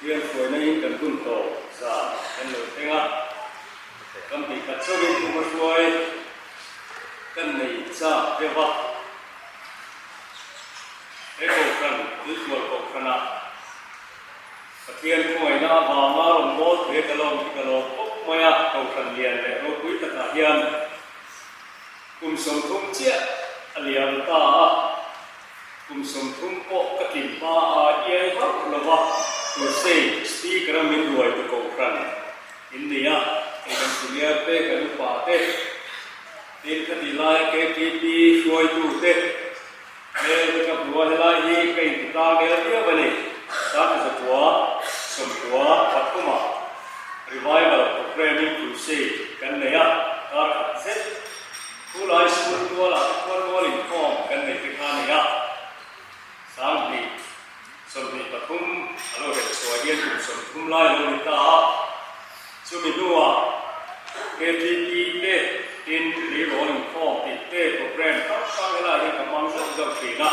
Pathian hruaina in kan hun tawh zan kan lo thleng a, kam hnih khat chauhin thuma hruai kan nei chak deuh a. He kohhran, Tuikual kohhranah Pathian khawngaihna avanga rawn bawl thei ka lawm hi ka lawm khawp mai a, kohhran lian leh ropui takah hian kum 30 chiah a liam ta a, kum 30 pawh ka tlin hma a iai hauh lo va, Crusade Speaker a min ruaitu kohhran in nei a, hei kan senior te, kan upa te, tin khatih laia KTP hruaitute, Hmel te ka hmu a, helai hi ka inti tlang nel viau a ni. Sangkazakua, Sawmkua, Pathuma Revival Programme in Crusade kan nei a, kar khat zet Khulai School tualah te khuan mual inkhawm kan nei te kha a ni a. 20 23 a lo reh chhuah hian kum 30 lai a lo ni ta a, chumi hnuah KTP te tin tleirawl inkhawm tih te programme hrang hrang helai hian ka hmang zauh zauh thin a,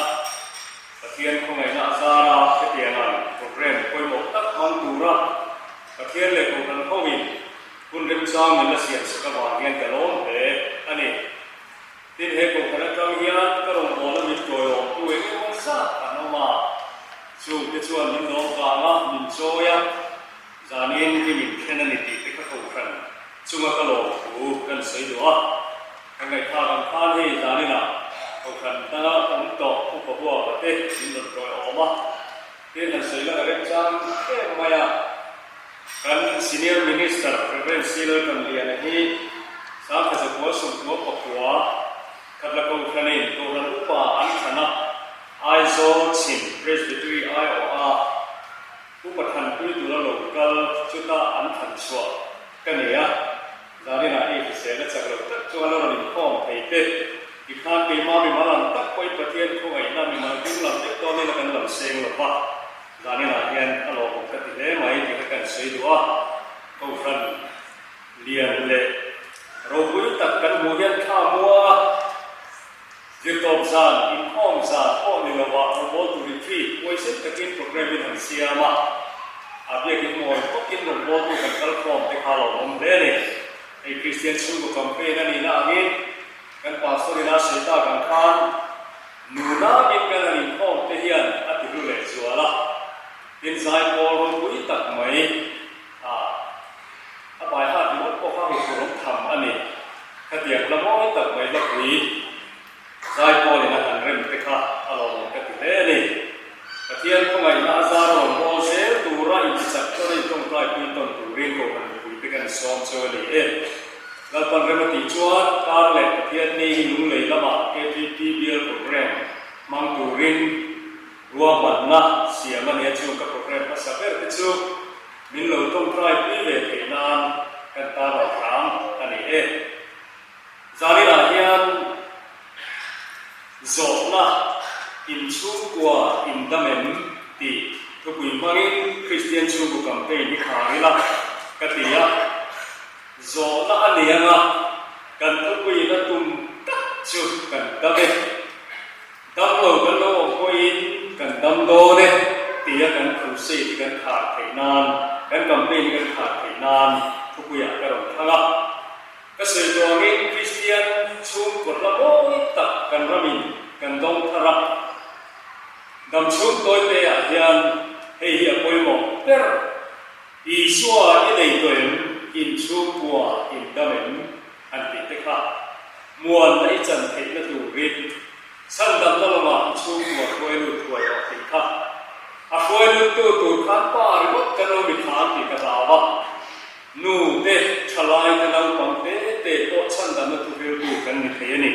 Pathian khawngaihna a zar a, hetianga'n programme pawimawh tak hmang tura Pathian leh Kohhran hoin hun remchang min la siam sak avang hian ka lawm hle a ni. Tin, he kohhran atang hian ka rawngbawlna min tawiawmtu eng emaw zat an awm a, chungte chuan min lawm vang a, min chawi a, zanin hi min thlen a ni tih te kha kohhran chunga ka lawm thu kan sawi duh a. Ka ngaihthlak ang khan hei zaninah kohhran danga awm tawh upa huapa te min rawn tawiawm a, tin han sawi lang a remchang em mai a. Kan Senior Minister Rev. C. Laltanliana hi Sangkhazapual Sawmkua Pakua Khatla Kohhranin Kohhran Upa an thlan a, Aizawl Chhim Presbytery aiawha Upa Thanpui tura lo kal chuta an thlan chhuah ka nei a, zaninah hei hrisel a chak lo tak chuan a rawn inkhawm thei te. Tikhan keimah mimal ang tak pawhin Pathian khawngaihna mimal ding lam vek dawnin a kan lam seng lo va. Zaninah hian a lawmawm ka ti hle mai tih kha kan sawi duh a, Kohhran lian leh ropui tak kan hmuh hian thla mua a, zirtawp zan, inkhawm zan pawh ni lovah rawngbawltu retreat huaisen takin programme in han siam a, a biakin mawi bawkin rawngbawltu kan kalkhawm te kha a lawmawm hle a ni. Hei Kristian chhungkaw campaign a nihna angin kan pastor ina sawi tak ang khan, Nuna in kan han inkhawm te hian a ti hlu leh zual a, tin zaipawl ropui tak mai a a bai hat ringawt pawh kha huphurh awm tham a ni. Khatiang hla mawi tak mai hlapui zaipawl in a han rem te kha a lawmawm ka ti hle a ni. Pathian khawngaihna a zar rawn bawl zel tura intichak tawn a intawngtai pui tawn turin Kohhran mipui te kan sawm chu a ni e. Lalpan rem a tih chuan kar leh Pathian ni hi lunglei lamah KTP bial programme hmang turin ruahmanna siam a nia chung ka programme hmasa ber te chu min lo tawngtai pui ve theih nan kan tan lo hram a ni e. Zaninah hian zawhna inchhungkua indam em tih thupui hmangin Kristian chhungkaw campaign hi khar ila ka ti a. Zawhna a ni anga kan thupuiin a tum tak chu kan dam e. Dam lo kan lo awm pawhin kan dam dawn e tia kan crusade hi kan khar theih nan, kan campaign hi kan khar theih nan thupuiah ka rawn thlang a. Ka sawi tawh angin Kristian chhungkaw hla mawi tak kan ramin kan dawng thar a. Dam chhung tawite ah hian hei hi a pawimawh ber. Isua i nei tawh em? In chhungkua in dam em? Han tih te kha muanna i chan theihna turin chhandamna lamah i chhungkua hruai lut thuai rawh tih kha a hruai luttu tur khan pa ringawt kan lo mitha an tih ka hlau a. Nu te, thalai te, naupang te te pawh chhandamna thuhriltu kan ni thei a ni.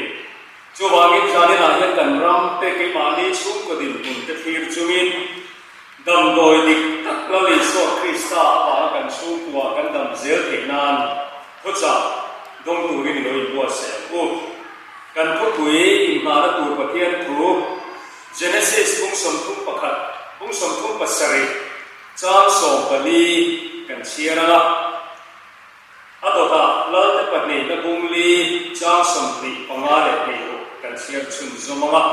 Chuvangin zaninah hian kan ram te keimahni chhungkaw dinhmun te thlir chungin Damdawi dik tak Lal Isua Krista avanga kan chhungkua kan dam zel theih nan thuchah dawng turin i lo inbuatsaih ang u. Kan thupui inhmahna tur Pathian thu Genesis bung 31, bung 37, chang 14 kan chhiar ang a. A dawtah Lalte pahnihna bung li chang 25 leh hnih ruk kan chhiar chhunzawm ang a.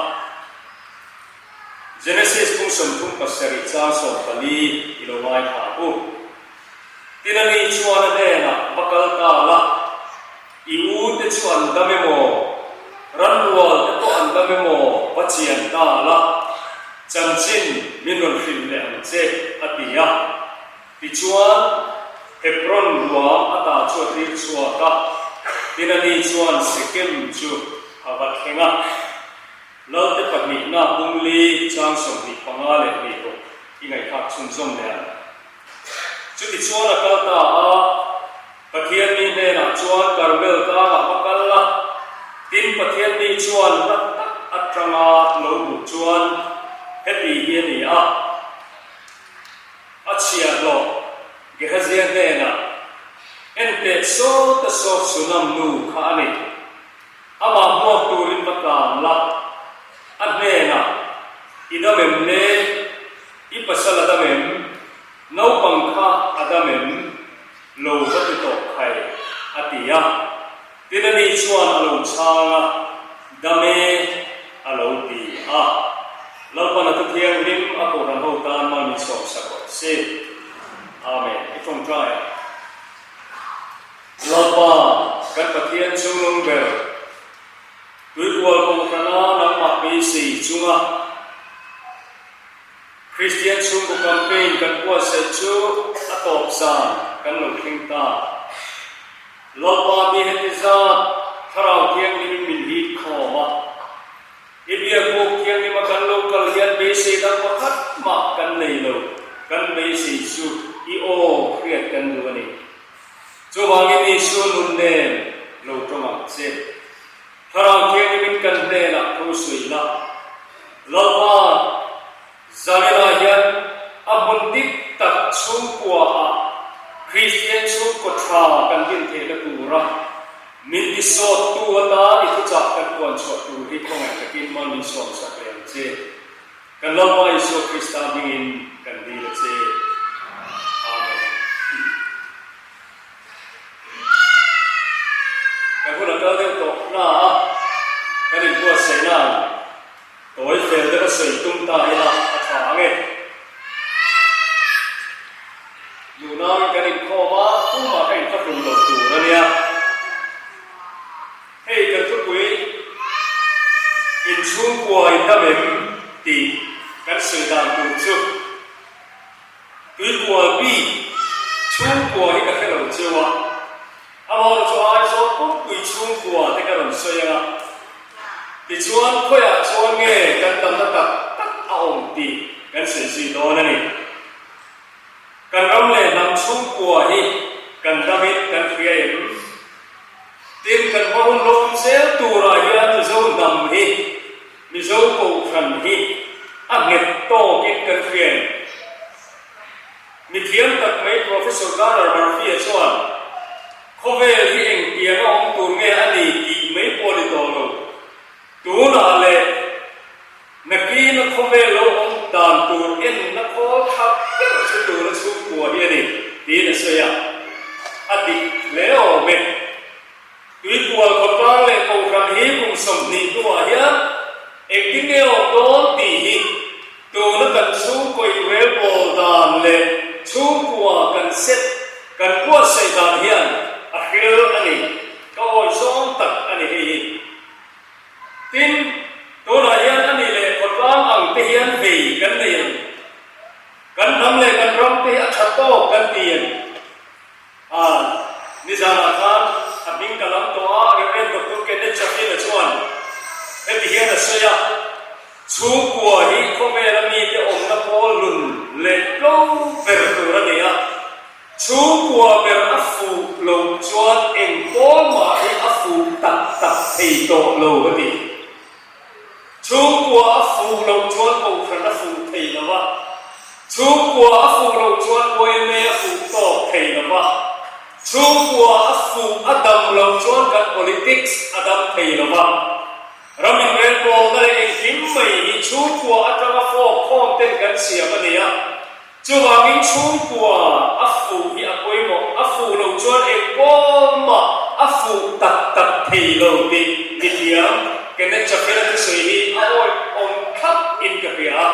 Genesis bung. 37 chang 14 i lo ngaithla ang u. Tin a ni chuan a hnenah va kal ta la, i u te chu an dam emaw, ranrual te pawh an dam emaw va chian ta la, chanchin min rawn hrilh leh ang che, a ti a. Tichuan, Hebron ruam ata chu a tir chhuak a, tin a ni chuan Sekem chu a va thleng a. Lalte pahnihna bungli chang 25 leh 26 i ngaihthlak chhunzawm leh ang. Chutichuan a kal ta a, Pathian mi hnenah chuan Karmel tlangah va kal la, tin Pathian mi chuan hla tak atanga lo hmuh chuan heti hi a ni a, a chhiahhlawh Gehazia hnenah, Enteh sawta saw Sunam nu kha a ni. Amah hmuak turin va tlan la, a hnenah, I dam em le? I pasal a dam em? Naupang kha a dam em? Lo va ti tawh khai, a ti a. Tin ani chuan a lo chhang a, Dam e, a lo ti a. Lalpan a Thuthianghlim a Kohhran ho tan mal min sawmsak rawh se. Amen. I tawngtai a. Lalpa, kan Pathian chungnung ber, Tuikual Kohhrana nangmah beisei chunga Kristian chhungkaw campaign kan buatsaih chu a tawp zan kan lo thleng ta. Lalpa mi heti zat Thlarau Thianghlimin min hit khawm a. I biakbuk thianghlima kan lo kal hian beisei dang pakhat mah kan nei lo, kan beisei chu i aw hriat kan duh a ni. Chuvangin Isua nun nen lo tawng ang che. Thlarau Thianghlimin kan hnenah thu sawi la. Lalpa, Zaninah hian a hmun dik tak chhungkuaah Kristian chhungkaw tha kan din theihna tura min tisawttu atan i thuchah kan puan chhuah tur hi khawngaih takin mal min sawmsak leh ang che. Kan Lalpa Isua Krista hmingin kan dil a che. Amen. Kan hun a kal deuh tawh na a, kan inbuatsaih nan tawi fel deuh a sawi tum ta ila a tha ang e. Nunauin kan inkhawm a, tumah ka inthlahrun loh tur a nia. Hei kan thupui inchhungkua in dam em tih kan sawi dan tur chu Tuikual bik chhungkua hi ka hre lo cheu a, amaherawhchu chu Aizawl pumpui chhungkua te ka rawn sawi ang a, tichuan khawiah chuan nge kan damna tak tak a awm tih kan sawi zui dawn a ni. Kan ram leh hnam chhungkua hi kan damin kan hria em? Tin, kan hma hun lawm zel turah hian Mizo hnam hi, Mizo Kohhran hi a nghet tawkin kan hria em? Mithiam tak mai Professor Garner Murphy-a chuan, Khawvel hi engtiang a awm tur nge a ni tih mai pawh a ni tawh lo. Tunah leh Nakina khawvel lo awm dan tur enna khawl tha ber chu tuna chhungkua hi a ni, tiin a sawi a. A dik hle awm e. Tuikual khawtlang leh Kohhran hi kum 20 hnuah hian engtin nge awm dawn tih hi tuna kan chhungkaw inrelbawl dan leh chhungkua kan set kan buatsaih dan hian a hril a ni. Ka awi zawng tak a ni hei hi. Tin, tunah hian a nih leh khawtlang ang te hian vei kan nei ang. Kan hnam leh kan ram te hi a tha tawk kan ti em? A, nizanah khan a hming ka lam tawh a, Rev. Doctor Kenneth Chaplin-a chuan heti hian a sawi a, Chhungkua hi khawvela mite awmna pawl hlun leh tlo ber tur a ni a, Chhungkua ber a fuh loh chuan eng pawl mah hi a fuh tak tak thei tawh lo a ti. Chhungkua a fuh loh chuan Kohhran a fuh thei lo a, chhungkua a fuh loh chuan yma a fuh tawk thei lo a, chhungkua a fuh a dam loh chuan kan politics a dam thei lo a. Ram inrelbawlna leh engkim mai hi chhungkua atanga fawk khawm ten kan siam a ni a. Chuvangin chhungkua a fuh hi a pawimawh, a fuh loh chuan eng pawh mah a fuh tak tak thei lo tih mithiam Kenneth Chappell-a thusawi hi a awih awm thlap in ka hria a.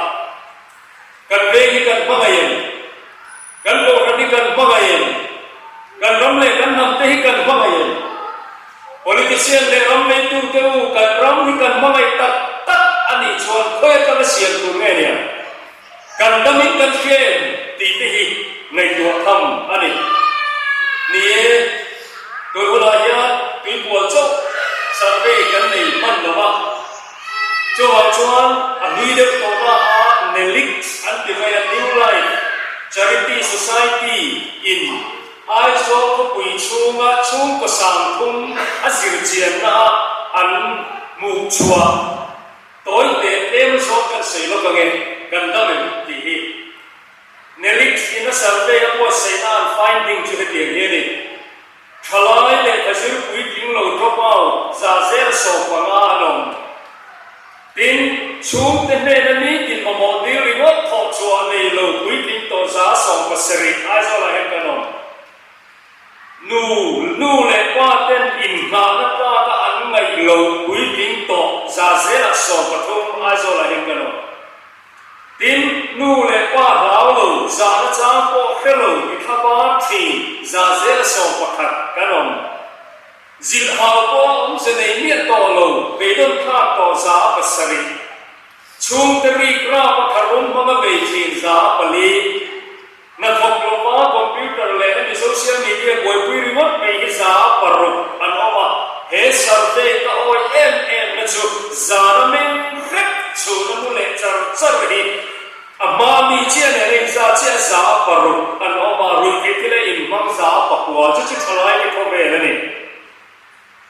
kan hmangaih em? Kan kohhran hi kan hmangaih em? Kan ram leh kan hnam te hi kan hmangaih em? Politician leh ram neitute u kan ram hi kan hmangaih tak tak a nih chuan khawi atanga siam tur nge nia? Kan damin kan hria em tih te hi ngaihtuah tham a ni. Ni e, tun hunah hian tuipual chauh survey kan nei hman lo va, chuvang chuan a hlui deuh tawh na a Nelix an ti mai a, New Life Charity Society in Aizawl khawpui chhunga chhungkaw sangthum a zirchianna a an hmuhchhuah Tawi teh tlem zawk kan sawi lawk ange, kan dam em tih hi. Nelix in a survey a buatsaihna an finding chu hetiang hi a ni. Thalai lehkha zir puitling lo drop out za zel 15 an awm. Tin, chhungte hnena nitin mamawh dil ringawt thawh chhuah nei lo puitling tawh 17% Aizawlah hian kan awm. Nu, nu leh pa ten inhnahna tlaka an ngaih lo puitling tawh za zelah 13 Aizawlah hian kan awm. Tin, nu leh pa hlau lo, zahna chang pawh hre lo ti thlabar thin za zela 11 kan awm. Zilhhau pawh a awmze nei miah tawh lo, beidawn thlak tawh 7%. Chhungte rik rap a tharum hmanga bei thin 4%. Hnathawk lova computer leh hemi social media buaipui ringawt mai hi 6% an awm a, he survey ka awi em em na chu zana meng vek chhuna mu leh char char hi a hma mi chiah nen a inza chiah 6% an awm a, ruihtheih thil a inhmang 9% chu chu thalai te khawvel a ni.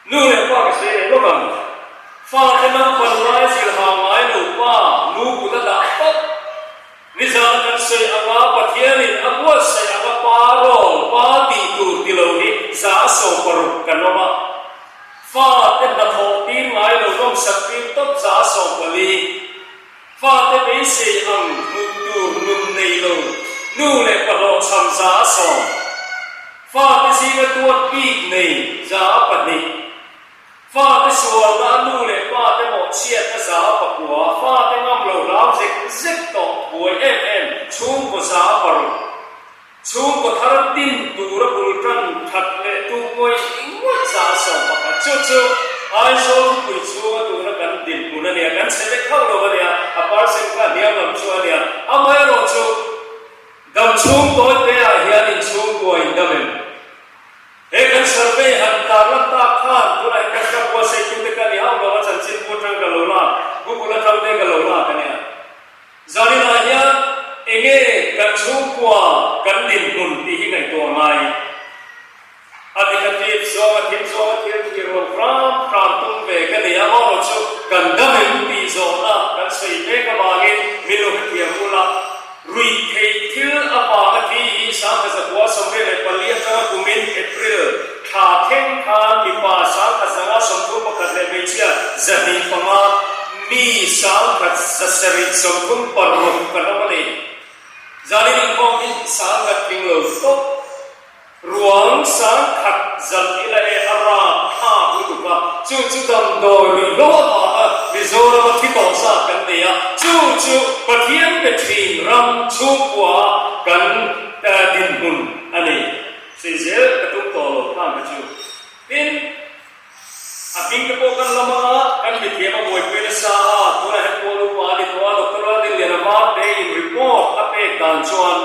Nu leh pa ka sawi leh lawk ang. Fa te naupan lai zilha ngai lo pa nu kut a dah tawp. Nizan kan sawi anga Pathianin a buatsaih anga pa rawl, pa tih tur ti lo hi 16% kan awm a. Fa te hnathawh tir ngai lo nawmsak tir tawp 14%. Fa te beisei ang hmuh tur nun nei lo nu leh pa hlawhchham 100%. Fate zinga tuat bik nei 2%. Fate sualna a nu leh pate mawhchhiatna 9%. Fate ngam lo hlau zek zek tawh buai em em chhungkaw 6%. Chhungkaw thar tin tura bul tan that leh tu ngawih ngawih 11%. Chu chu Aizawl khawpui chhunga tuna kan dinhmun a nia, kan chhe vek hauh lo a nia, a percent kha hniam lam chu a nia. Amaherawhchu Dam chhung tawi te ah hian in chhungkua in dam em? He kan survey han tar lan tak khan tunah hian kan hriat buatsaih tu te ka ni hauh lo a chanchin bu atang ka lo lak, Google atang te ka lo lak a nia. Zanin ah hian enge kan chhungkua kan dinhmun tih hi ngaihtuah ngai. A negative zawng a thim zawng a thil thlir lo hram hram tum ve ka ni a, amaherawh chu kan dam em tih zawhna kan sawi mek avangin min lo hrethiam ula, ruih theih thil avanga thi hi 1924 atanga kumin April thla thleng khan mipa 1531 leh hmeichhia 205 mi 1736 kan awm a ni. Zanin inkhawm hi 1000 tling lo tawp. Ruang 1000 zalh ila e a rap thlak lutuk a, chu chu damdawi ruihhlo avanga Mizorama thi tawh zat kan nei a, chu chu Pathian pe thin ram chhungkua kan dinhmun a ni. Sawi zel ka tum tawh lo khan ka chu. Tin, a hming te pawh kan lam anga kan mithiam a buaipui nasa a, tunah hian Paul Upa a ni tawh a, Doctor Lalrinliana Varte in report a pek dan chuan,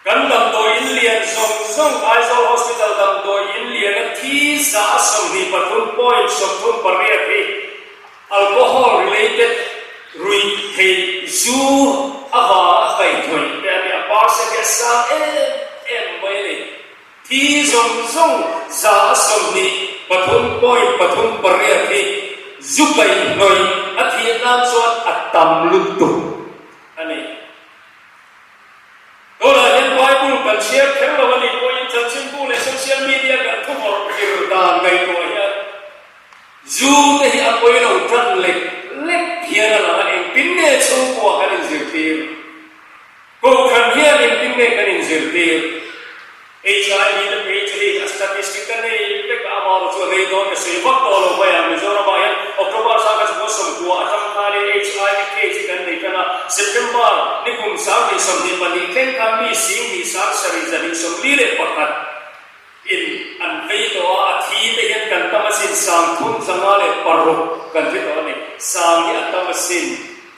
Kan damdawi in lian zawng zawng Aizawl Hospital damdawi in liana thi 23.38% hi alcohol related ruih theih zu avanga a kaihhnawih te a ni. A percent hi a sang em em mai a ni. Thi zawng zawng 23.38% hi zu kaihhnawih a thih nan chuan a tam lutuk a ni. Tunah hian Bible kan chhiar kher lo a nih pawhin chanchinbu leh social media kan thu vawrh tir dan ngaihtuah hian zu te hi a pawi lo tan lek lek hian a lang a, engtin nge chhungkua kan inzirtir? Kohhran hian engtin nge kan inzirtir? HIV te phei chu hei a statistic ka nei vek a, amaherawh chu a rei dawn ka sawi vak tawh lo mai a, Mizoramah hian October 1990 atang khanin HIV case hi kan nei tan a. September ni kum 2022 thleng khan mi 10 2 741 in an vei tawh a, a thi te hian kan tam asin 3506 kan thi tawh a ni. Sang hi a tam asin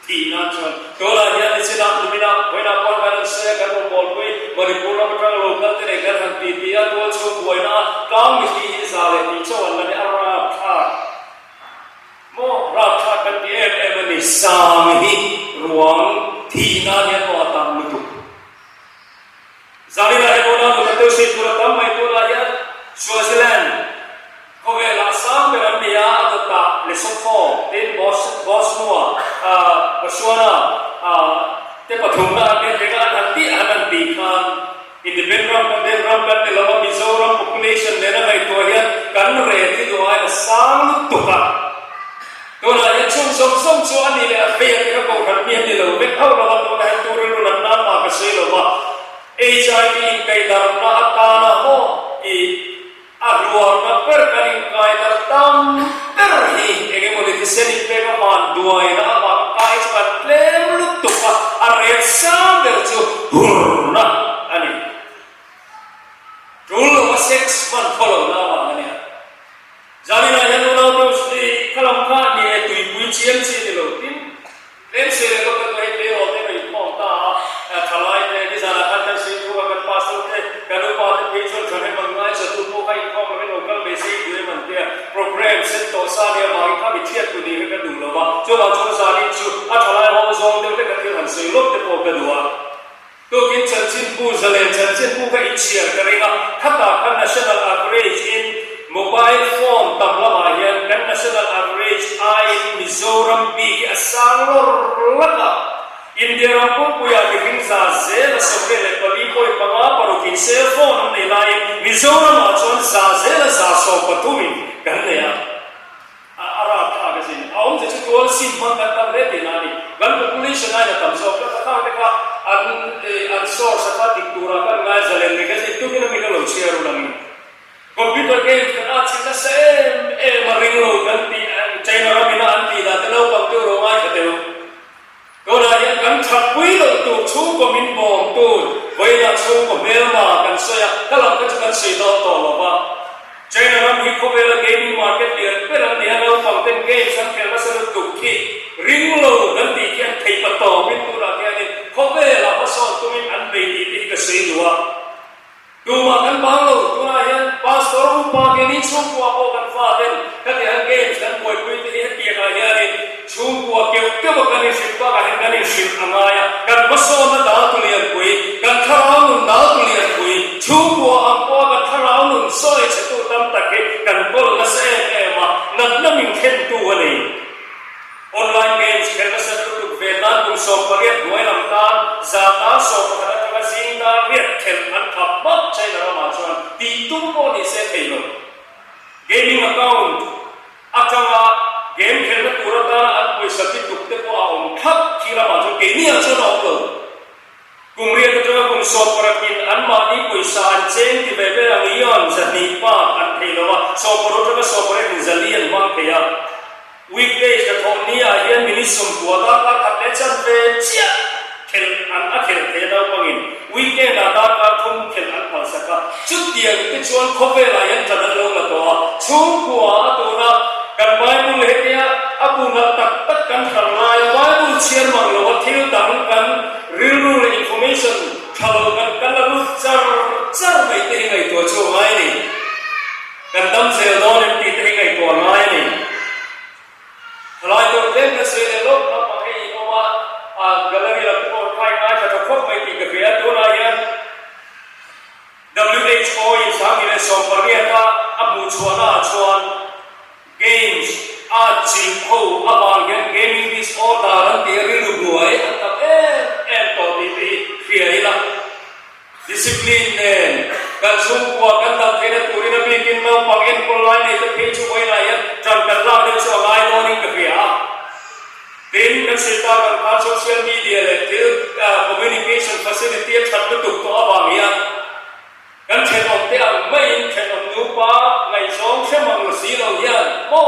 thih nan chuan tunah hian nichinah niminah vawiinah pawh kan han sawi a, kan rawn bawlpui Manipur ram atang lo kal te leh kan han ti ti a, tual chhung buaina a tlang mithi hi za leh tih chauh an la ni a, rapthlak maw rapthlak kan ti em em a ni, sang hi ruang thih nan hian maw a tam lutuk. Zaninah hian unau nula deuh sei tur a tam mai tunah hian Swaziland khawvelah sang ber an ni a, a dawtah Lesotho tin Bosnua, Botswana te pathumna an nia thenga an han tih han han tih khan independent ram kan den ram kan ni lo a, Mizoram population nena ngaihtuah hian kan ret hi duh aiin a sang lutuk a. Tunah hian chung zawng zawng chu a ni leh a vei a ti kha kohhran mi a ni lo vek hauh lo a, tunah hian tu rilru nat nan mah ka sawi lo va, HIV inkaidarna atana maw i a hluarna ber kan inkaidarh tam ber hi eng emaw ni thisen inpek a van duaina avang kai chu kan tlem lutuk a, a rel sang ber chu hurna a ni. Tul lova sex hman khaw lohna avang a nia. Zaninah hian unau Bruce Lee kha lam kha ni e tuipui chiam chi a ni lo tin tlem sei leh lawk kan hei tleirawl te ka inkhawm ta a, thalai te nizanah khan kan sei thu a, kan pastor te kan upa te phei chuan thahnem an ngai chatu pawh kha inkhawm lovin lo kal mai se i duh em an tia program set tawh sa nia vangin kha mi thiat tu nih kha ka duh lo va, chuvang chuan zanin chu a thalai ho zawng deuh te ka thil han sawi lawk te pawh ka duh a. Tukin chanchinbu zalen chanchinbu kha i chhiar ka ring a, khatah khan national average in mobile phone tam lamah hian kan national average aiin Mizoram bik hi a sang lawr lak a. India ram pumpuiah mihring za zela 24.5 parukin cell phone an nei laiin Mizoramah chuan za zela 113 in kan nei a. A rapthlak a zin. A awmze chu tual sim hmang kan tam hle tihna a ni. Kan population aiin a tam zawk tlat a, khang te kha an an source a kha dik turah kan ngai zalen magazine tukin a mi ka lo chhiar u langin computer games kan a chhi nasa em em a ring lo kan tih China ram ina an tih dan te naupang te ro ngaithla teh u. Tunah hian kan thatpui loh tur chhungkaw min bawm tur vawiinah chhungkaw hmelma kan sawi a, ka lam kha chu kan sawi dawn tawh lo va. China ram hi khawvela gaming market lian ber an ni a, naupang ten games an khel nasa lutuk khi ring lo kan tih khi an theih pa tawpin tunah hianin khawvelah hmasawn tumin an bei tih te hi ka sawi duh a. Tumah kan bang lo, tunah hian Pastor upa ke ni chhungkua pawh kan fa ten khatiang hian games kan buaipui te hi hetiang ah hianin chhungkua keuh keuh a kan inhrilh bakah hian kan inhrilh a ngai a, kan hmasawnna dal tu lianpui, kan thlarau nun dal tu lianpui, chhungkua ang pawha kan thlarau nun sawi chhe tu tam tak hi kan kawl nasa em em a, natna min thlentu a ni. Online games khelh nasa lutuk ve nan kum 18 hnuai lam tan zan dar 11 atanga zing dar riat khelh an khap hmak China ramah chuan tih tum pawh ni se thei lo. Gaming account atanga game khelhna tur atana an pawisa bituk te pawh a awm thlap khi ramah chuan keini ah chuan a awm lo. Kum riat atanga kum sawm parakin anmahni pawisa an cheng ti ve vel ang yuan 200 bak an thei lo a, 16 atanga 18 in 400 an hmang thei a. Weekdays hnathawh ni ah hian minute 90 darkar khat leh chanve chiah khelh an a khelh thei a naupangin weekend ah darkar thum khelh an phalsak a, chutiang te chuan khawvel ah hian ṭan an lo la tawh a, chhungkua a tuna kan Bible hetia a bu nalh tak tak kan hran lai a, Bible chhiar mang lo a thil dang kan rilru leh information tha lo kan kan la lut char char mai te hi ngaihtuah chu a ngai a ni. Kan dam zel dawn em tih te hi ngaihtuah a ngai a ni. Thalai deuh tlem ka sawi leh lawk naupang hei in awm a, a gallery lam te pawh rawn khai ngaithla tha khawp mai tih ka hria. Tunah hian WHO in 2018 a a hmuh chhuahna ah chuan games a chilh ho avang hian gaming disorder an tih a rilru buai an tam em em tawh tih te hi hria ila. Discipline nen kan chhungkua kan dam theihna turin a bikin naupang enkawl lai nei te phei chu vawiinah hian ṭan kan lak deuh chu a ngai dawnin ka hria a. Tin, kan sawi tak ang khan social media leh thil communication facility a ṭhat lutuk tawh avang hian kan ṭhenawm te ang maiin ṭhenawm nupa ngaihzawng hre mang lo si lo hian maw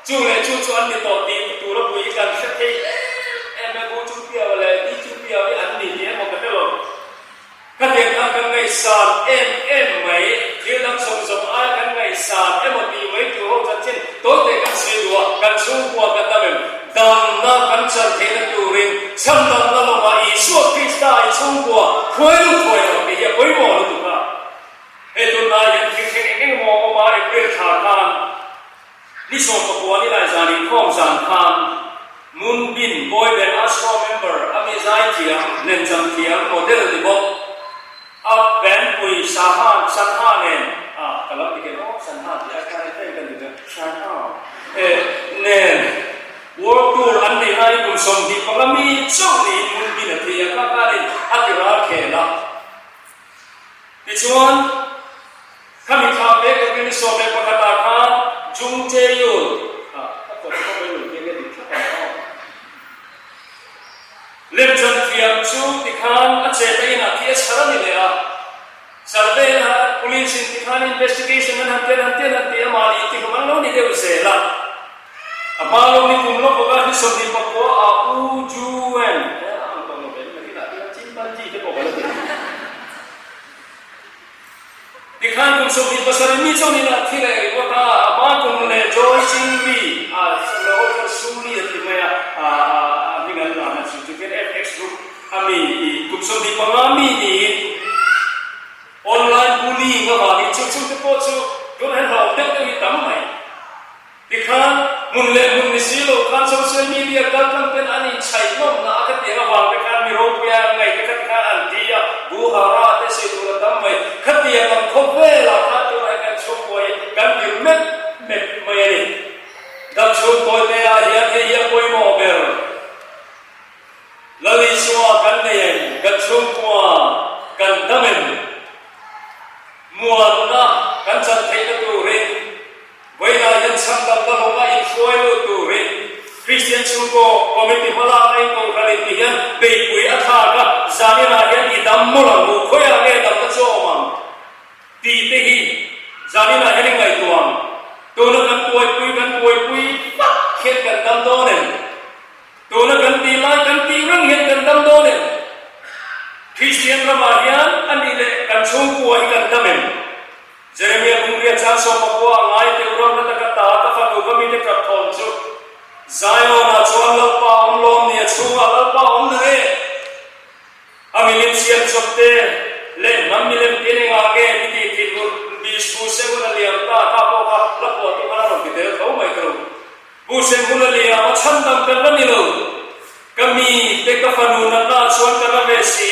chu leh chu chu an ni tawh tih tura pui hi kan hre thei em em e, bu chu piau leh. ngaihsan em em mai, thil dang zawng zawng aia kan ngaihsan emaw tih mai tur ho chanchin tawite kan sawi duh a, kan chhungkua kan dam em? Damna kan chan theihna turin chhandamna lawngah Isua Krista i chhungkua hruai lut thuai lo tih hi a pawimawh lutuk a. Hei tunlai hian thil thleng eng eng emaw awm a, April thla khan Ni 19 ni lai zan inkhawm zan khan Moon Bin boy band Astro member a mi zaithiam, lemcham thiam, model ni bawk a band pui Sahan, Sanha nen a ka lam dik em aw Sanha tih ai khan eng ka ni ber Sanha e nen World Tour an neih laiin kum 25 mi chauh niin Moon Bin a thi a, kha khanin a ti ral khel a. Tichuan, khami thla pek April ni 11 ah khan Jung Jae-yul, a ka kawt pawh mai lo hian a dik thlap ang aw. Lemchan thiam chu tikhan a chet a inah khi a chhar a ni leh a. Survey a police in tikhan investigation an han ti an han ti an han ti a, mahni intihlum an lo ni deuh zel a. A hma lo ni kum lawk bawk a, ni 29 ah U Ju-en, he a ang tawh lo ve, nakinah hian chimpanzee te pawh ka la ti ang. Tikhan kum 27 mi chuan inah thi leh ringawt a, a hma kum leh Joy Chingri a lo ho chuan Suri a ti mai a, a hming an lah na chu chu khian FX group a mi i kum 25 mi niin online bullying avangin chu chungte pawh chu tunah hian hlauh deuh deuh hi tam mai. Tikhan, hmun leh hmun ni si lo khan social media kaltlang ten an inchhaih nawmna a ka tiang avang te khan mi ropuia an ngaih te kha tikhan an ti a, bu hara te sawi tur a tam mai. Khatiang ang khawvelah khan tunah hian kan chhungkua hi kan dir mep mep mai a ni. Dam chhung tawi te ah hian hei hi a pawimawh ber. Lal Isua kan nei em? Kan chhungkua kan dam em? Muanna kan chan theihna turin Vawiinah hian chhandamna lawnga inhruai lut turin Kristian chhungkaw committee hmalakna in kohhran in ti hian beihpui a thlak a, zaninah hian i dam mawlh ang u, khawiah nge damna chu a awm ang tih te hi zaninah hian i ngaihtuah ang. Tuna kan buaipui kan buaipui vak hian kan dam dawn em? Tuna kan tih lai kan tih reng hian kan dam dawn em? Kristian ramah hian a nih leh kan chhungkua hi kan dam em? Jeremia Bungria chang 19 a ngai teuh ram na taka ta ka fanu ka mite tap thawm chu Zion-ah chuan Lalpa awm lawm ni a chhungah Lalpa awm na nge? A milim siam chawp te leh hnam milem te engah nge mi tih thin hun Bishu se hun a liam ta kha pawh kha la phuah tu khan a rawn ti tel tho mai ka lo. Pu Sem hun a liam a chhandam kan la ni lo. Ka mi te ka fanu natna ah chuan ka la ve si.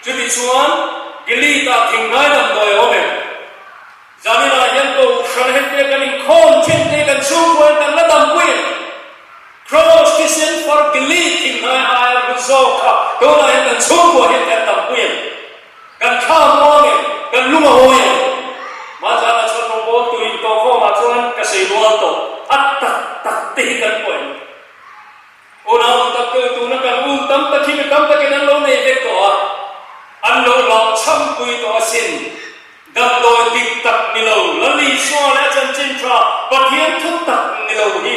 Chuti chuan Gilead ah thing ngaidam dawi a awm em? Zanin ah hian ko hran hente kan inkhawm thin te kan chhungkua in kan la dampui em? Kraws thisen far Gilead thing ngai aia hlu zawk kha tunah hian kan chhungkua hian kan dampui em? Kan thla muang em? Kan lung a hawi em? Mahzana chuan rawngbawl tu in tawhkhawmah chuan ka sei rual tawh a tak tak te hi kan pawh em? Unau tak tu tuna kan un tam tak hi mi tam takin an lo nei vek tawh a, an lo hlauh chhampui tawh asin. Damdawi dik tak ni lo, Lal Isua leh a chanchin tha Pathian thu tak ni lo hi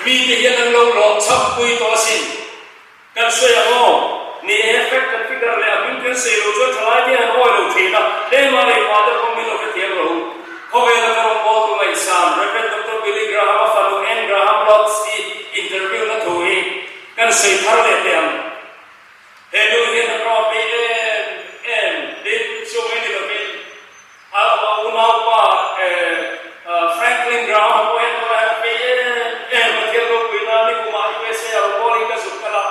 mite hian an lo hlauh chhampui tawh asin. Kan sawi ang aw, ni e, fact kan figure leh a hming kan sawi lo chuan thalai te an awi lo thin a, tlema rei pa deuh pawh min lo hrethiam rawh u. Khawvela ka rawngbawltu ngaihsan, Rev. Doctor Billy Graham-a fanu Ann Graham Lotz i interview na thu hi kan sawi thar leh teh ang. He nu hian a rawp ei em em, tin chu mai ni lovin a unaupa Franklin Graham-a pawh hian tunah hian a phei em em, Pathian ropui nan nikumah USA a rawngbawlin ka zuk kal a,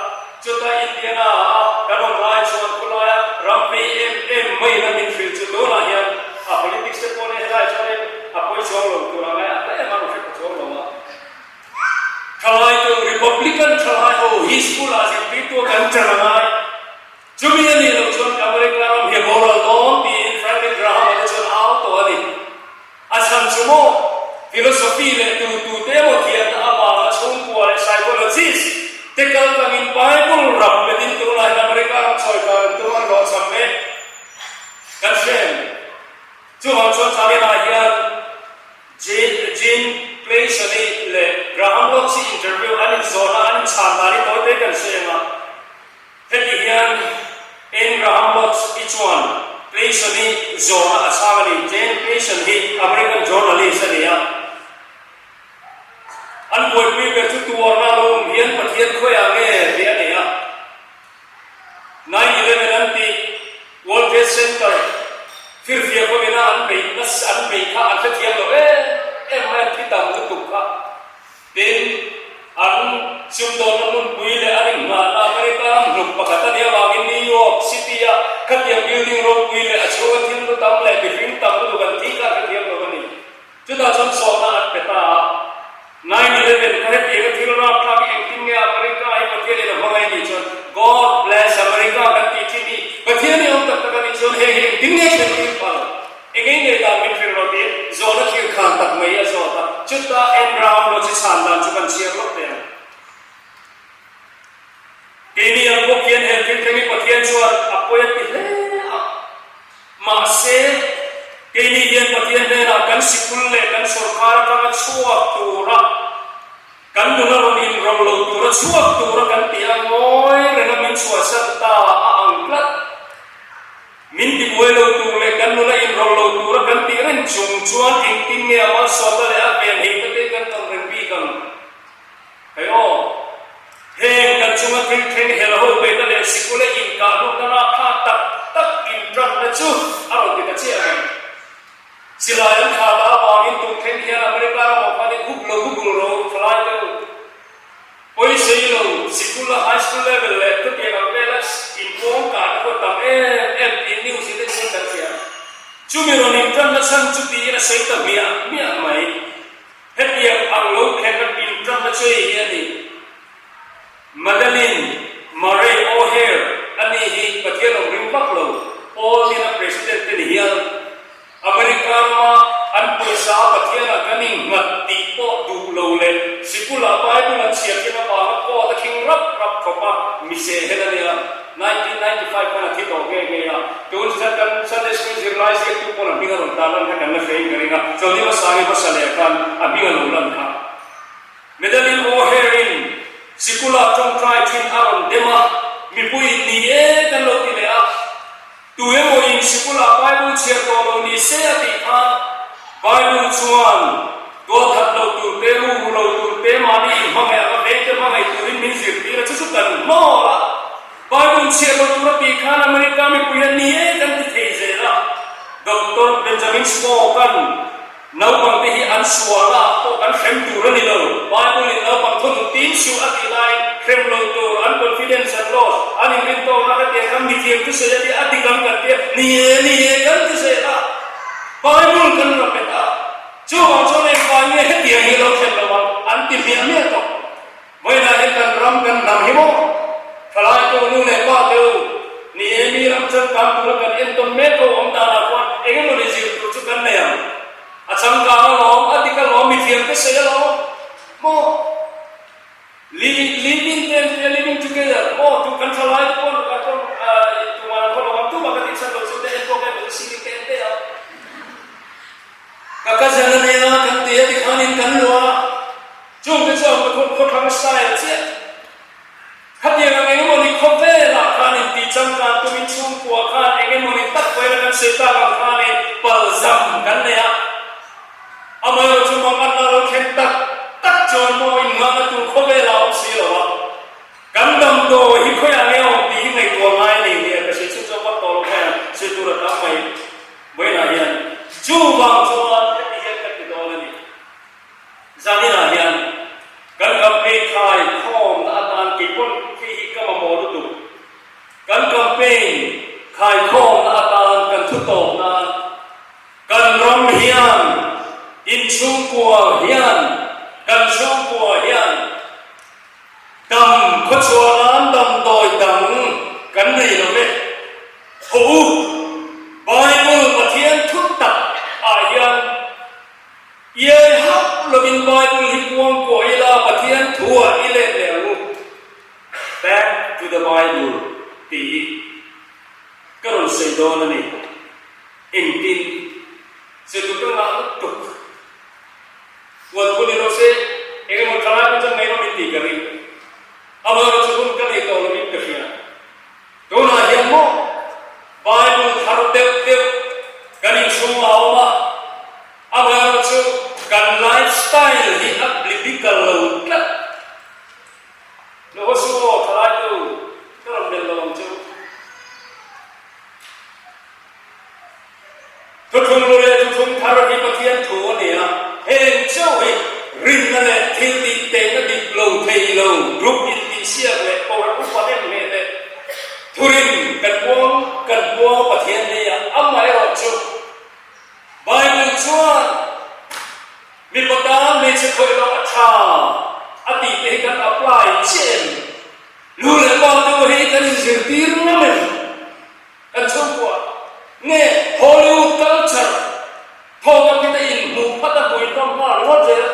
chuta Indiana-a kan awm lai chuan khawlaia ram phei em em maiin a min hrilh chu tunah hian a politics te pawh nia helaiah chuanin a pawi chuang lo tur ang a, a tlem a rawn hre pha chuang lo a. Thalai tu Republican thalai ho hi school-ah zirtirtu a kan ṭan a ngai. Chumi a nih loh chuan America ram hi a boral dawn tiin Franklin Graham-a te chuan au tawh a ni. A chhan chu maw philosophy leh tu tute emaw thiamna avanga chhungkua leh psychologist te kal tlangin Bible ram petin tunlai hian America ram chawikar an tum an hlawhchham mek kan hre em? Chuvang chuan China hian Jean Clayson-i leh Graham Lotz-i interview an inzawhna an inchhan dan hi tawi te kan sawi ang a. Heti hian Abraham Lotz i chuan Clayson hi zawhna a chhang a ni. Jane Clayson hi American journalist a ni a. An buaipui ber chu tuarna lo awm hian Pathian khawiah nge tih a ni a. 9/11 an tih World Trade Center firfiak awmina an beih nasa an beih kha an hrethiam lo em em mai an thi tam lutuk kha. Tin, an sumdawnna hmunpui leh an inngahna America ram hluk pakhat a nih avangin New York City-a khatiang building ropui leh a chhunga thil hlu tam leh mihring tam lutuk an thih kha an hrethiam lo a ni. Chutah chuan sawhna an pe ta a. 9/11 kha hetianga thil rapthlak hi engtin nge America hi Pathianin a hmangaih a nih chuan God bless America kan tih thin hi Pathian hi awm tak tak a nih chuan heng hi engtin nge thlen tir phal? Eng eng ngei dan min hrilh rawh tih zawhna thil khan tak mai a zawt a, chuta en ram lo chi chhan dan chu kan chhiar lawk teh ang. Keini ang bawk hian he thil thleng hi Pathian chuan a pawi a ti hle a, mahse keini hian Pathian hnenah kan sikul leh kan sawrkar atanga chhuak tura kan nuna rawn inrawlh lo tura chhuak tura kan tih a ngawi renga min chhuahsan ta a ang tlat. Min tibuai lo tur leh kan nuna inrawlh lo tura kan tih reng chung chuan engtin nge a malsawmna leh a ven heihna te kan tawn reng bik ang? Hei aw, heng kan chunga thil thleng hel ho beihna leh sikula inkahhnawhna rapthlak tak tak intanna chu a rawn ti ta chiah mai. Silai an thlah ta avangin tun thleng hian America ramah khan in hup lo Google ro thalai te u. Pawisei lo, sikula high school level leh khutiang ang vela inpawng kahna pawh tam em em tiin news in en chuan kan hria. Chumi rawn intanna chhan chu tiin a sawi ta hmiah hmiah mai. Hetiang ang lo khen a intanna chu hei hi a ni. Madeleine Murray O'Hair a ni hi Pathian awm ring vak lo, Paul ina president te ni hial. America rama an pawisa a Pathianah kan innghat tih pawh duh lo leh sikulah Bible an chhiar thin avanga court a khing rap rap khawp a, mise hen a nia. 1995 khan a thi tawh nghe nghe a, tun zan kan Sunday School zirlai ziaktu pawn a hming a rawn tan lan kha kan la hre in ka ring a, chawlhni hmasa nge hmasa leh khan a hming a lo lan kha. Medalin O'Hare-in sikulah tawngtai thin a rawn dem a, mipuiin ni e kan lo ti leh a. Tu emaw in sikulah Bible chhiar tawh lo ni se a tih khan Bible chuan tualthat lo tur te, ruru lo tur te, mahni inhmangaih anga vengte hmangaih turin min zirtir a, chu chu kan hnawl a. Bible chhiar lo tur a tih khan America mipui hian ni e kan ti thei zel a. Doctor Benjamin Smoke-a'n Naupang te hi an sual a, pawh kan hrem tur a ni lo. Bible in naupang thunun tin suh a tih laiin hrem lo tur, an confidence an lost, an inrintawkna kha tiang khan mithiam thusawi a tia, a dik ang kan tia, ni e, ni e kan ti zel a. Bible kan ra pet a, chuvang chuan engvai nge hetiang hi lo thlen lo ang an ti hmiah hmiah tawh. Vawiinah hian kan ram kan hnam hi maw? Thalai te u, nu leh pa te u, ni e, mi ram changkang tura kan entawn mek ho awm danah khuan eng emaw ni zir tur chu kan nei ang. A changkang alawm, a dik alawm, mithiam te sawi alawm maw? Living, living te an tia, living together maw? Tu kan thalai te pawh kan pawh tumah an khaw lo ang, tumah ka tihchhan lo chu te en pawh ka en lo, ceiling te en daih ang. Ka cousin a nia kan ti a tikhanin kan luah a, chungte chuan ka khaw khawthlang style chiah. Khatiang ang engemawni khawvelah khanin tih changkan tumin chhungkua khan engemawni tak vawiin a kan sawi tak ang khanin palzam kan nei a. Amaherawhchu chu manganna lo thlen tak tak chuan maw innghahna tur khawvelah a awm si lo a. Kan damdawi hi khawiah nge a awm tih hi ngaihtuah ngai a ni nia ka hria chu chuan vak tawh lo mai ang, sawi tur a tam mai. Vawiinah hian chuvang chuan heti hian ka ti dawn a ni. Zaninah hian kan campaign khai khawmna atan kei pawn khi hi ka mamawh lutuk. Kan campaign khai khawmna atan kan thu tawp nan kan ram hian inchhungkua hian kan chhungkua hian Dam khawchhuah nan damdawi dang kan nei lo ve. Tho u, Bible Pathian thu tak ah hian iai hauh lovin Bible hi puang kuah ila Pathian thu ah i let leh ang u. Back to the Bible tih hi ka rawn sawi dawn a ni. Engtin? Sawi tur ka ngah lutuk. Huan hun i rawh se, eng emaw thalai pawh chuan ngaihnawm in tih ka ring. Amaherawhchu hun ka nei tawh lovin ka hria. Tunah hian maw Bible thar deuh deuh. chhungah a awm a, amaherawhchu kan lifestyle hi a biblical lo tlat. Lo haw suh aw, thalaitu, ka rawn melh lo ang che u. Thuthlung lu leh thuthlung thar hi Pathian thu a ni a, heng chauh hi rinna leh thil tih tehna dik lo thei lo group intihsiak leh kohhran upa nem hle te thurin kan puang kan puang a Pathian nei a, amaherawhchu Bible chuan mipa tan hmeichhe khawih loh a tha a tih te hi kan apply chiah em? Nu leh pa te hi kan inzirtir ngam em? Kan chhungkua nge Hollywood culture thawk a kita inhmuh phat a hmui hnawm nghal ringawt zel.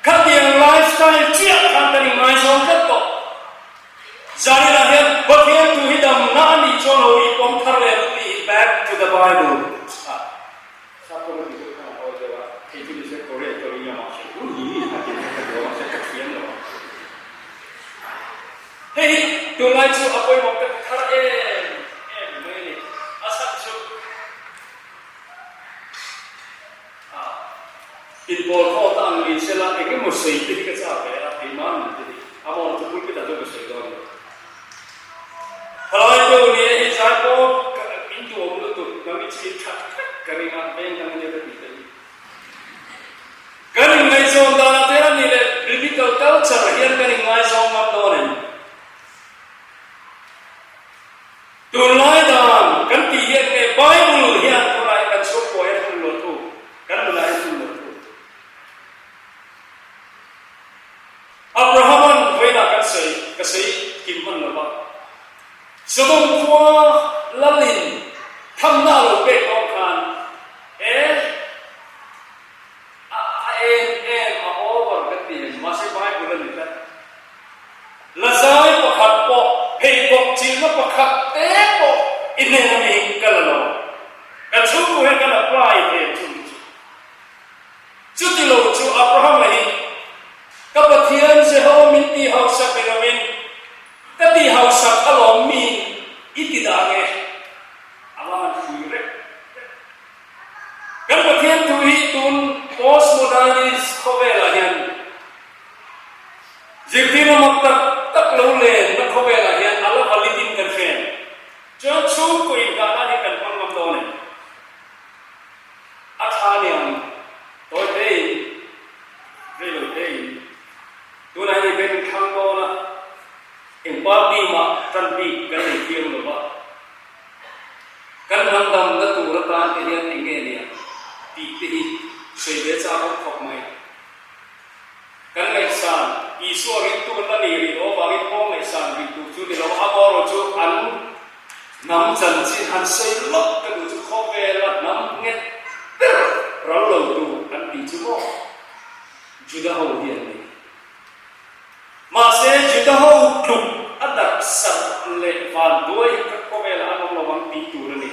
Khatiang lifestyle chiah khan kan inngaizawm tlat tawh. Zaninah hian Pathian thu hi damna a nih chuan ho i pawm thar leh ang tih hi back to the Bible a sap pawh ka tih deuh khan a awi deuh a, thei chu nise Korea i Korea mahse hun hi a ti kha ka duh a mahse ka thiam lo a. Hei hi tunlai chu a pawimawh ka ti thar em em mai a ni. A chhan chu a inpawl khawt a ang ni sela eng emaw sawi te hi ka chak ve a, keimah nun te hi a mawng chu pulpit ah chuan ka sawi dawn a ni. Thalai deuh ni e hei zai pawh ka in duhawm lutuk nang i chhir that vek ka ring a, veng dang ania ka tih te hi. Kan inngaihzawn danah te a nih leh biblical culture hian kan inngaizawng ngam dawn em? Tunlai dan kan tih hian nge Bible hian khawlai kan chhungkua hian hun luah thu, kan nunah hian hun luah thu. Abraham-a'n vawiinah kan sawi, ka sawi kim hman lo va. Sodom khua lalin thamna a lo pek dawn khan he a a em em a over kan ti em mahse Bible a ni tlat. Lazai pakhat pawh pheikhawk chilna pakhat te pawh i hnen ami hi ka la lo. Ka chhungku hian kan apply thei ang chu ni chu. Chuti lo chu Abraham-a hi ka Pathian Jehovah min tih hausak ni loin Ka ti hausak alawm mi i ti dah nge? A va han hrui rek rek. Kan Pathian thu hi tun postmodernist khawvelah hian zirtirna mak tak tak lo lenna khawvelah hian a la valid in kan hre em? Chuan chhungkaw inghah nan hi kan hmang ngam dawn em? A tha niang tawi tein, reilo tein. Tunah hian kan inthlang dawn a, eng party mah tan bik kan nei thiang lo va, kan hnam damna tur atan te hian eng nge nia tih te hi sawi ve chak awm khawp mai. Kan ngaihsan, Isua ringtu an la ni rih lo avangin kawng ngaihsan rih tur chu ni lo, amaherawh chu an hnam chanchin han sawi lawk ka duh chu khawvela hnam nghet ber ral lo tur an tih chu maw? Juda ho hi an ni. Mahse, Juda ho tluk a darh sarh leh vanduai hi ka khawvelah an awm lo ang tih tur a ni.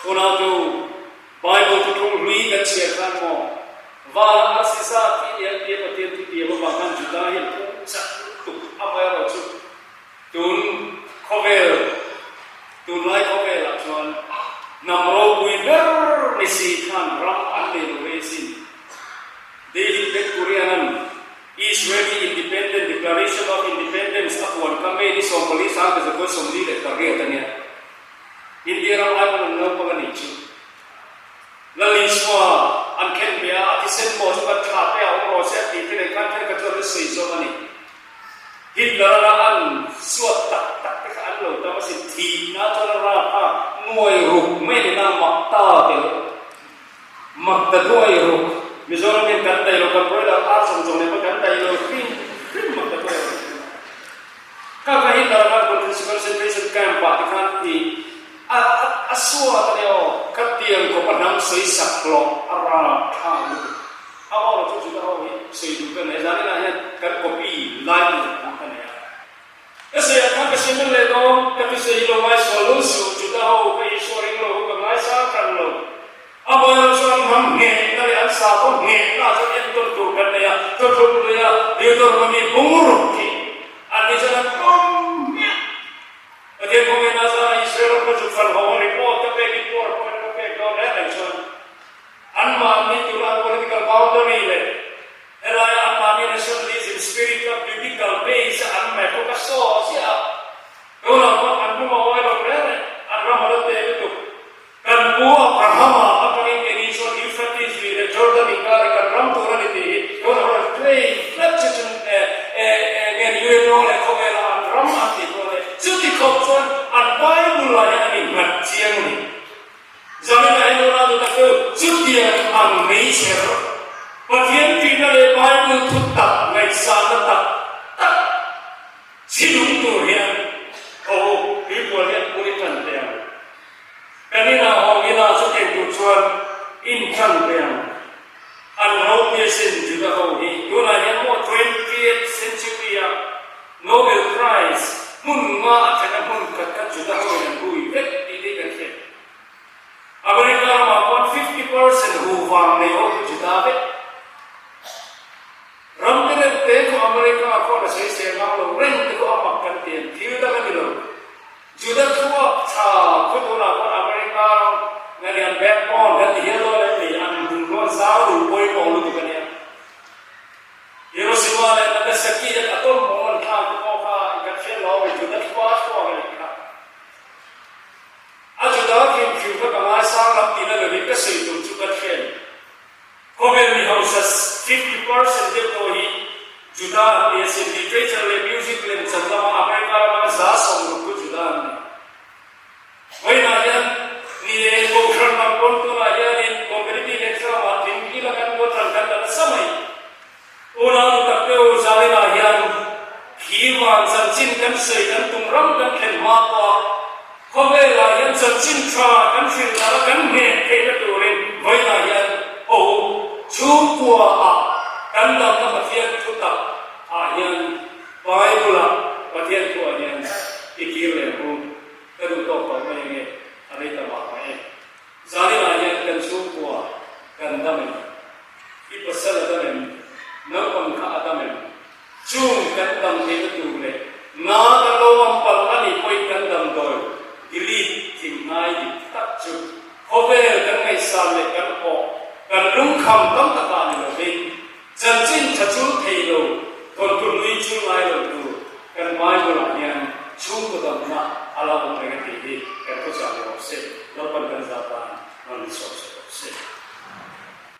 Unautu, Bible thuthlung hlui kan chhiar khan maw, Vala a si zat hi ni an tia Pathian thu tiam avang khan Juda hi an pung chak lutuk amaherawhchu Tun khawvel, tunlai khawvelah chuan hnam ropui ber ni si khan ram an nei lo ve sin. David Ben Gurion-a'n Israeli Independent Declaration of Independence a puan kha May ni 14 1948 a nia. India ram ai pawn an naupang a nih chu. Lal Isua an khen ve a, a thisen pawh chu kan tha te a awm rawh se a tih te nen khan thenkhat chuan an sawi zawm a ni. Hitler-a an suat tak tak te kha an lo tam asin, thihna chuan a rap a, nuai ruk mai a ni na, mak ta tel, mak ta duai ruk, Mizoram hian kan daih lo, kan broiler ar zawng zawng nen pawh kan daih lo hrim hrim mak ta duai ruk. Kha kha Hitler-a khan concentration camp-ah te khan i a a suat a nia aw, khatiang khawpa hnam sawisak hlawh a rap thlak lutuk. A aw chu Juda ho hi sawi duh ka nei, zaninah hian kan copy lai tur duh ka nei a. Ka sawiah khan ka siam en leh dawn, ka thusawi hi lo ngaisual lul suh, Juda ho ka Isua ring lo ho ka ngaisang hran lo. A hmaiah chuan hnam nghehna leh an sakhaw nghehna chuan entawn tur kan nei a, thuthlung luia Deuteronomy bungruk hi an ni chuan an pawm hmiah. Pathian kawngin a zara Israel ram kha chu fan ho a report ka pek in. boundary leh helaia anmahni nationalism spirit kha biblical base a an map kha ka saw ziah a. Tunah pawh an hnung a awi lo reng reng, an ram a la te lutuk. Kan pu Abrahama atangin keini chuan Euphrates lui leh Jordan inkar hi kan ram tur a ni tih hi tunah rawn claim tlat che chu nge ni UNO leh khawvela an ram an tih pawh le chuti khawp chuan an Bible ah hian an innghat chiang a ni. Zanin ah hian unau nu tak chu chutiang ang meichher Pathian tihna leh Bible thu tak ngaihsanna tak tak Chhinung tur hian tho u, tuipual hian pur i tan teh ang. Kan inah hawng ila chutiang tur chuan in tan teh ang. An ropui asin Juda ho hi tunah hian maw twentieth century ah Nobel Prize hmun nga a thena hmun khat kha Juda ho in an hui vek tih te hi kan hre. America ramah pawn 50% hu vang nei ho chu Juda vek. Ram te reuh te khu America khawn a sawisel ngam lo reng te khu a mak kan ti em? Thil dang a ni lo. Juda thluak tha khu tunah khawn America ram nga lian backbone kan ti hial dawn em ni? An bungrawn zau lu pawimawh lutuk a nia. Hiroshima leh Nagasaki te atom bomb an thlak te pawh kha i kan hriat lo awm Juda thluak thluak a nih kha. A Juda hrim hrim kha ka ngaisang lam tihna lovin ka sawi tur chu ka hriat. Khawvel mi hausa 50% deuh tawh hi Juda an ni asin. Literature leh music lemchan lama America rama 160 chu Juda an ni. Vawiinah hian ni e, Kohhran lam pawn tunah hianin competitive exam ah tling ila kan buatran kan la nasa mai. Unau nu tak deuh Zalinah hian khi van chanchin kan sawi kan tum ram kan thlen hma pawh a, khawvelah hian chanchin tha kan hrilh nara kan ngheh theihna turin vawiinah hian aw chhungkua ah kan damna Pathian thu tak ah hian Bible ah Pathian thu ah hian i kir leh ang u ka duh tawk tawh mai ange a rei ta mah mah e. Zalinah hian kan chhungkua kan dam em? I pasal a dam em? Naupang kha a dam em? Chung kan dam theihna tur leh na kan lo awm palh a nih pawhin kan damdawi delete thim ngai dik tak chu khawvel kan ngaihsan leh kan awh kan lungkham tam takah ni lovin chanchin tha chul thei lo thawnthu hlui chul ngai lo tur kan Bible ah hian chhungkaw damna a la awm reng a tih hi kan thuchah ni rawh se, Lalpan kan zah tan rawn insawhsawh rawh se.